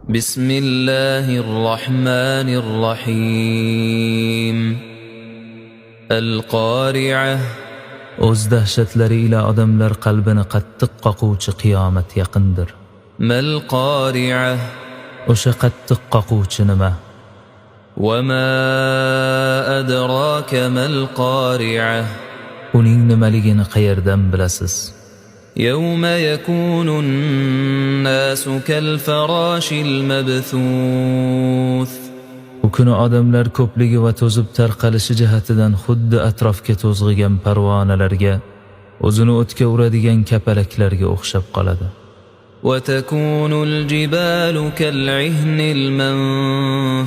بسم الله الرحمن الرحيم. القارعة. O'z dahshatlari ila odamlar qalbini qattiq qoquvchi qiyomat yaqindir. ما القارعة؟ O'sha qattiq qoquvchi nima? وما أدراك ما القارعة؟ Uning nimaligini qayerdan bilasiz? يوم يكون الناس كالفراش المبثوث. U kuni odamlar ko'pligi va to'zib tarqalishi jihatidan xuddi atrofga to'zg'igan parvonalarga, o'zini o'tga uradigan kapalaklarga o'xshab qoladi. وتكون الجبال كالعهن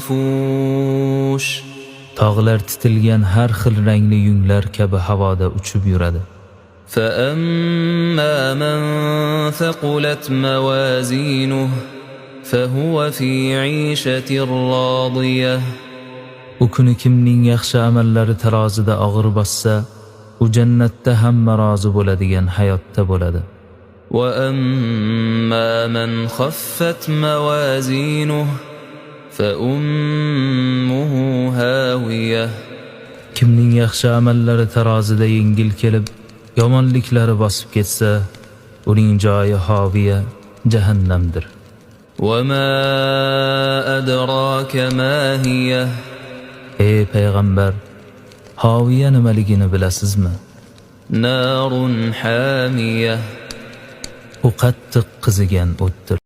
المنفوش. Tog'lar titilgan har xil rangli yunglar kabi havoda uchib yuradi. فأما من ثقلت موازينه فهو في عيشة راضية. U kuni kimning yaxshi amallari tarozida og'ir bossa, u jannatda hamma rozi bo'ladigan hayotda bo'ladi. وأما من خفت موازينه فأمه هاوية. Kimning yaxshi amallari tarozida yengil kelib, yomonliklari bosib ketsa, uning joyi hoviya, jahannamdir. وما أدراك ما هي؟ Ey payg'ambar, hoviya nimaligini bilasizmi? نار حامية. U qattiq qizigan o'tdir.